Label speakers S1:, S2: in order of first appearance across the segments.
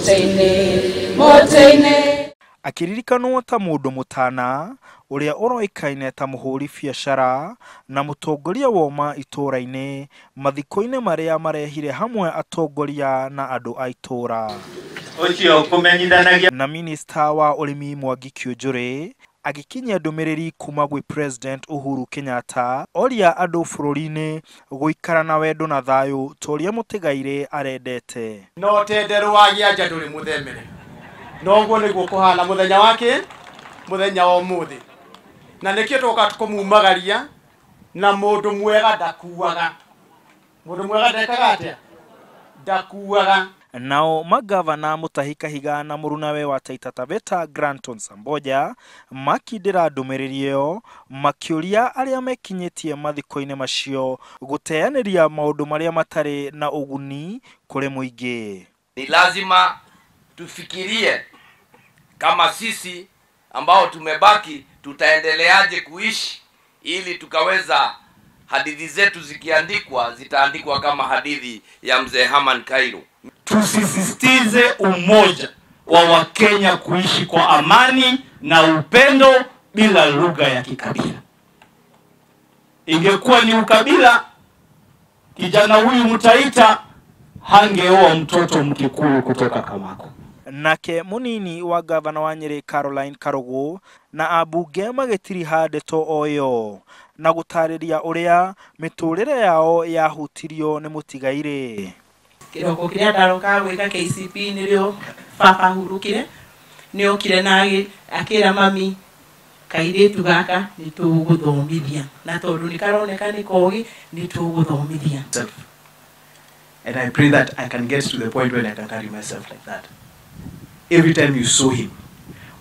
S1: Mũtĩ-inĩ, mũtĩ-inĩ.
S2: Akĩririkanwo ta mũndũ mũtana ũrĩa ũroĩkaine ta mũhũri biacara na mũtongoria woma itũũra-inĩ mathiko-inĩ marĩa marehire hamwe atongoria na andũ a itũũra.
S3: Ũcio kũmenyithanagia
S2: Na minista wa ũrĩmi Mwangi Kiunjuri agĩkinyia ndũmĩrĩri kuma gwĩ President Uhuru Kenyatta oria andũ bũrũri-inĩ gũikara na wendo na thayũ ta ũrĩa mũtigairĩ arendete.
S4: No tenderwo wa gĩanja ndũrĩ mũthemere. Noguo nĩguo kũhana mũthenya wake mũthenya wa ũmũthĩ. Na nĩkĩo twoka kũmumagaria na mũndũ mwega ndakuaga. Mũndũ mwega ndekaga atĩa? Ndakuaga.
S2: Nao magavana Mutahi Kahiga na mũrunawe wa Taita Taveta Granton Samboja makindĩra ndũmĩrĩri ĩyo makĩũria arĩa mekinyĩtie mathiko-inĩ macio gũteanĩria maũndũ marĩa matarĩ na ũguni kũrĩ mũingĩ.
S5: Ni lazima tufikirie kama sisi ambao tumebaki tutaendeleaje kuishi ili tukaweza hadithi zetu zikiandikwa zitaandikwa kama hadithi ya mzee Herman Kairu.
S3: Tusisitize umoja wa Wakenya kuishi kwa amani na upendo bila lugha ya kikabila. Ingekuwa ni ukabila, kijana huyu Mtaita hangeoa mtoto Mkikuyu kutoka Kamako.
S2: Nake munini wa gavana wa Nyeri Caroline Karugu na ambunge magĩtiriha ndeto o ĩyo na gũtarĩria ũrĩa mĩtũrĩre yao yahutirio nĩ mũtigairĩ.
S6: Kĩroko kĩrĩa ndarokaga gwĩka KCP nĩrĩo baba ahurũkire, nĩokire na akĩra mami kairĩtu gaka nĩtũgũthomithia, na tondũ nĩkaroneka nĩ kogi nĩtũgũthomithia.
S4: And I pray that I can get to the point when I can carry myself like that. Every time you saw him,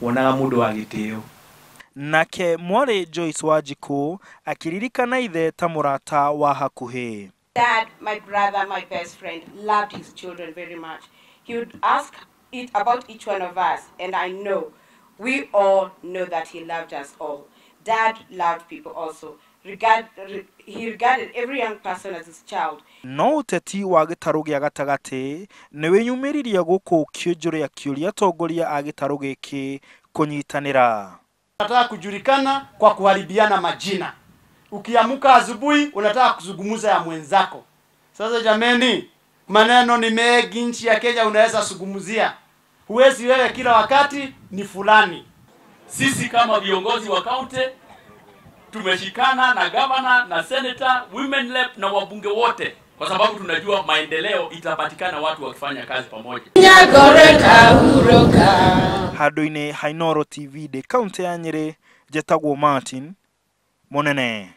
S4: wonaga mũndũ wa gĩtĩo.
S2: Nake mwarĩ Joyce Wanjikũ akĩririkana ithe ta mũrata wa hakuhĩ.
S7: Dad, my brother, my best friend, loved his children very much. He would ask it about each one of us, and I know, we all know that he loved us all. Dad loved people also. He regarded every young person as his child.
S2: No ũteti wa gĩtarũ gĩa gatagatĩ nĩ wĩyumĩririe gũkũ Kiunjuri akĩũria atongoria a gĩtarũ gĩkĩ kũnyitanĩra.
S4: Unataka kujulikana kwa kuharibiana majina. Ukiamka asubuhi unataka kuzungumza ya mwenzako. Sasa jameni, maneno ni mengi nchi ya Kenya unaweza zungumzia. Huwezi wewe kila wakati ni fulani.
S8: Sisi kama viongozi wa kaunti tumeshikana na governor na senator, women rep na wabunge wote, kwa sababu tunajua maendeleo itapatikana watu wakifanya kazi pamoja.
S2: Handũ-inĩ ha Inooro TV ndĩ kaunti ya Nyeri, njetagwo Martin Munene.